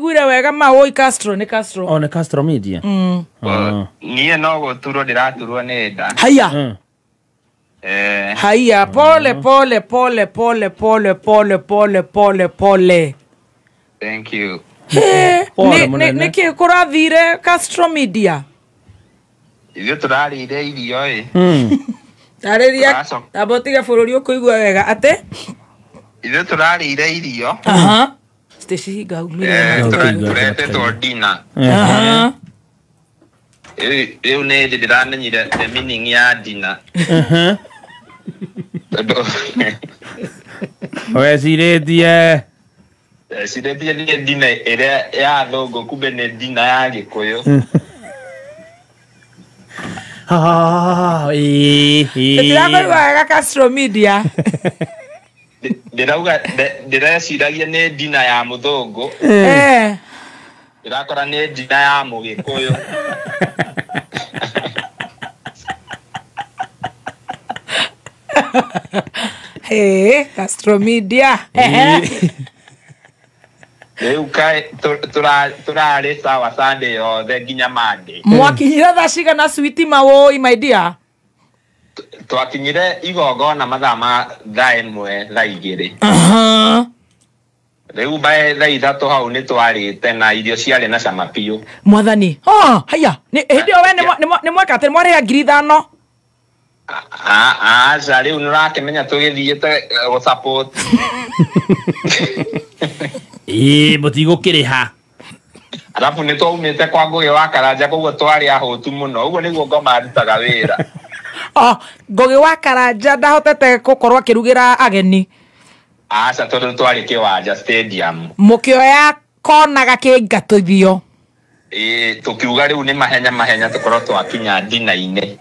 Ndĩrakũiguire wega maũi Castro nĩ Castro. O nĩ Castro Media. Niĩ no gũturwo ndĩraturwo nĩ nda. Haya. Eh, Haya, pole pole pole pole pole pole pole pole pole. Thank you. Pole mũnene. Nĩ kĩ kũrathire Castro Media? Ithuĩ tũrarĩire irio ĩ. Tarĩria Tũracoka. amba ũtige bũrũri ũkũigua wega atĩ Ithuĩ tũrarĩire irio. Aha. Stacy hinga umire. Eh, Tũraigua tũretĩtwo dinner. Aha. Rĩu nĩ hĩndĩ ndĩramenyire the meaning ya dinner. Tondũ Wecirĩtie. Ndecirĩtie nĩ dinner ĩrĩa ya thũngũ, kumbe nĩ dinner ya gĩkũyũ. Ah, ĩĩ, ĩĩ. Ndĩrakũigua wega Castro Media. Ndĩrauga ndĩreciragia nĩ dinner ya mũthũngũ. Eh. Ndĩrakora nĩ dinner ya mũgĩkũyũ. Hey, Castro Media. Ehe. Rĩu kaĩ tũrarĩ sawa Sunday yothe nginya Monday. Mwakinyire thaa cigana switi mawoi my dear? Twakinyire igongona mathaa ma 1:00 2:00. Aha. Rĩu by 3:00 hau nĩ twarĩte na irio ciarĩ na cama biũ. Mwathani. Oh, haya. Nĩ hĩndĩ ĩyo we nĩ mweka atĩ mwarĩha 5,000. Aca, rĩu nĩ ũrakĩmenya tũgĩthiĩte gũ-support. Ĩĩ, mũtigũkĩrĩha. Arabu nĩ twaumĩte kwa Ngũgĩ wa Karanja, koguo twarĩ ahũtu mũno. Ũguo nĩguo ngoma arutaga wĩra. Oh, Ngũgĩ wa Karanja ndahotete gũkorwo akĩrugĩra ageni. Aca, tondũ twarĩ kĩwanja stadium. Mũkĩoya kona gakĩingatithio. Ĩĩ, tũkiuga rĩu nĩ mahenya mahenya tũkorwo twakinya ndina-inĩ.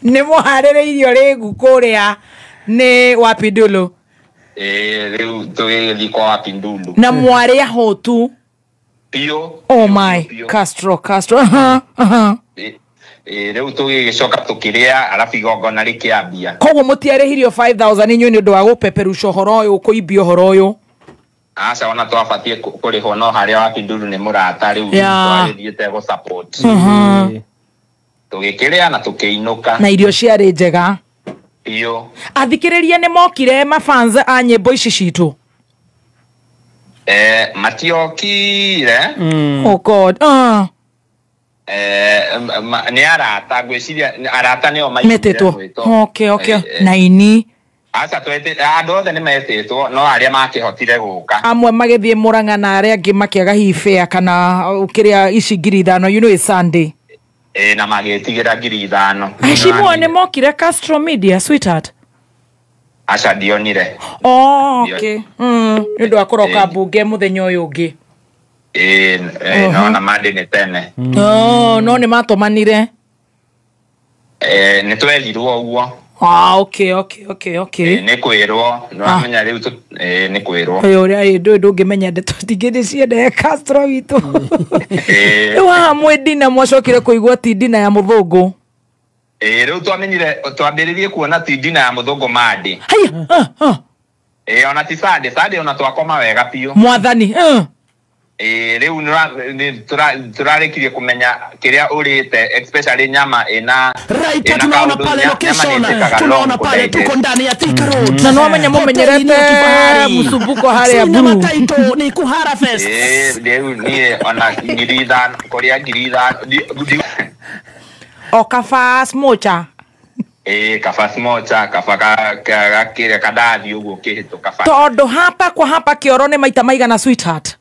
Nĩ mũharĩrĩirio rĩgu kũrĩa nĩ Wapindulu. Ĩĩ, rĩu tũgĩgĩthiĩ kwa Wapindulu. Na mwarĩ ahũtu. Biũ. Oh biũ, my, biũ. Castro, Castro. Aha, aha. Ĩĩ, rĩu tũgĩgĩcoka tũkĩrĩa arabu igongona rĩkĩambia. Koguo mũtiarĩhirio 5000 inyuĩ nĩ ũndũ wa gũpeperusha ũhoro ũyũ, kũimbia ũhoro ũyũ. Aca, ona twabatiĩ kũrĩhwo no harĩa Wapindulu nĩ mũrata rĩu twagĩthiĩte gũ-support. Tũgĩkĩrĩa na tũkĩinũka. Na irio ciarĩ njega. Biũ. Athikĩrĩria nĩ mokire mafans a nyĩmbo ici citũ? Eh, matiokire. Oh God. Ah. Eh, nĩ arata ngwĩciria arata nĩo maiguire Metĩtwo. mwĩto. Okay, okay. Eh, eh. Na ini. Aca, andũ othe nĩ metĩtwo no arĩa makĩhotire gũka. Amwe magĩthiĩ Mũrang'a na arĩa angĩ makĩaga hihi fare kana kĩrĩa ici 5,000, you know it's Sunday. Ĩĩ, na magĩtigĩra 5,000. Aheshimiwa nĩ mokire Castro Media, sweetheart? Aca, ndionire. Oh, Ndio. okay. Nĩ ũndũ wa kũroka mbunge mũthenya ũyũ ũngĩ. Ĩĩ, nona Monday nĩ tene. Oh, no nĩ matũmanire. Eh, nĩ twerirwo ũguo. Ah, okay, okay, okay, okay. Ĩĩ, nĩ kwĩrwo nĩwamenya rĩu ĩĩ, nĩ kwĩrwo. Ũyũ ũrĩa ĩ ndũĩ ndũngĩmenya ndeto ndingĩ ndĩciende Castro witũ. Ĩĩ. Rĩu haha mwĩ ndina mwacokire kũigua ti ndina ya mũthũngũ. Ĩĩ, rĩu twamenyire twambĩrĩrie kuona ti ndina ya mũthũngũ Monday. Haya, ah, ah. Ĩĩ, ona ti Sunday, Sunday ona twakoma wega biũ. Mwathani. Ĩĩ, rĩu nĩ tũrarĩkirie kũmenya kĩrĩa ũrĩte, especially nyama ĩna Right, ĩna tunaona kaũndũ, pale nyama location, nĩ ĩtĩkaga tunaona long pale kũdigest. tuko ndani ya Thika Road. Na no amenya Hoteli mũmenyerete ya kifahari. mũcumbũko harĩa Sina blue. mataito ni Kuhara Fest. Ĩĩ, rĩu niĩ ona 5,000 kũrĩa 5,000 O kaba smocha. Ĩĩ, kaba smocha, kaba gakĩrĩa kandathi ũguo kĩhĩtũka ba. Tondũ hapa kwa hapa kĩoro nĩ maita maigana sweetheart?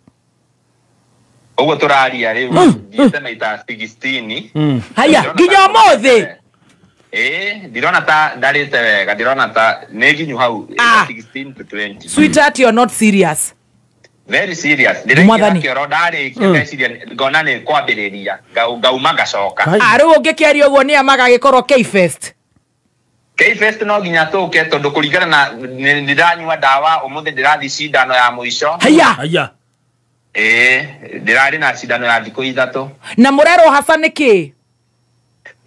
Ũguo tũraria rĩu thiĩte maita 16. Haya, Ndirona nginya ta ũmũthĩ? Ĩĩ, ndirona ta ndarĩte wega, ndirona ta nĩ nginyu hau, 16 to 20. Sweetheart, you're not serious. Very serious. Ndĩraingĩra Mwathani. kĩoro ndarĩkia ngeciria ngona nĩ kwambĩrĩria, ngauma ngacoka. Kai. Ah, rĩu ũngĩkĩaria ũguo nĩ amagagĩkorwo K-Fest. K-Fest no nginya tũke tondũ kũringana na ndĩranyua ndawa ũmũthĩ ndĩrathiĩ cindano ya mũico. Haya. Haya. Ĩĩ, ndĩrarĩ na cindano ya thikũ 3. Na mũrerwo hasa nĩkĩ?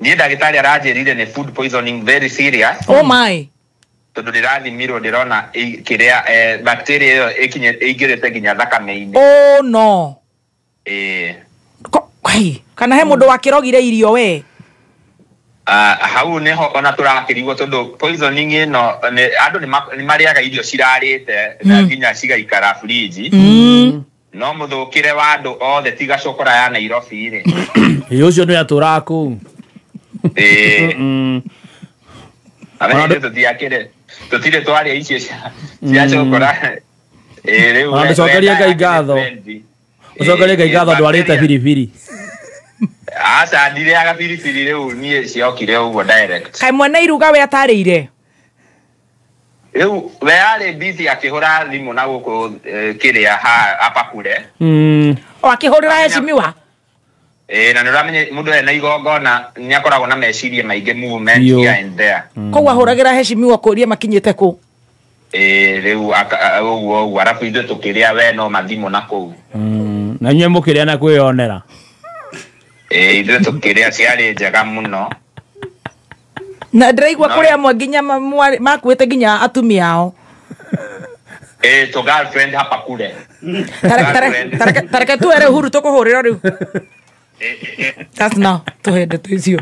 Niĩ ndagĩtarĩ aranjĩrire nĩ food poisoning very serious. Oh my. Tondũ ndĩrathimirwo ndĩrona kĩrĩa bacteria ĩyo ĩingĩrĩte nginya thakame-inĩ. Oh no. Ĩĩ. Kana he mũndũ wakĩrogire irio we? Hau nĩho ona tũrakĩrigwo tondũ poisoning ĩno andũ nĩ marĩaga irio cirarĩte na nginya cigaikara fridge. No mũthũkĩre wa andũ othe tiga cokora ya Nairobi rĩ. Ĩ ũcio nĩ atũraga kũu. Ĩĩ. Amenye tũtiakĩrĩ tũtirĩ twarĩa icio cia cokora. Ĩĩ rĩu. Ona ndũcokerie Ngai ngatho. Ũcokerie Ngai ngatho ndwarĩte biribiri. Aca ndirĩaga biribiri rĩu niĩ ciokire ũguo direct. Kaĩ mwene iruga we atarĩire? Rĩu we arĩ busy akĩhũra thimũ na gũkũ kĩrĩa hapa kure. O akĩhũrĩra heshimiwa? Ĩĩ na nĩũramenya mũndũ ena igongona nĩakoragwo na meciria maingĩ movement here and there. Koguo ahũragĩra heshimiwa kũria makinyĩte kũ? Ĩĩ rĩu ũguo ũguo arabu ithuĩ tũkĩrĩa we no mathimũ na kũu. Na inyuĩ mũkĩrĩa na kwĩyonera. Ĩĩ ithuĩ tũkĩrĩa ciarĩ njega mũno. Na ndĩraigua kũrĩ amwe nginya makuĩte nginya atumia ao. Ĩĩ to girlfriend hapa kure. Tareke tuere Uhuru tũkũhũrĩra rĩu. That's now tũhende tũicio.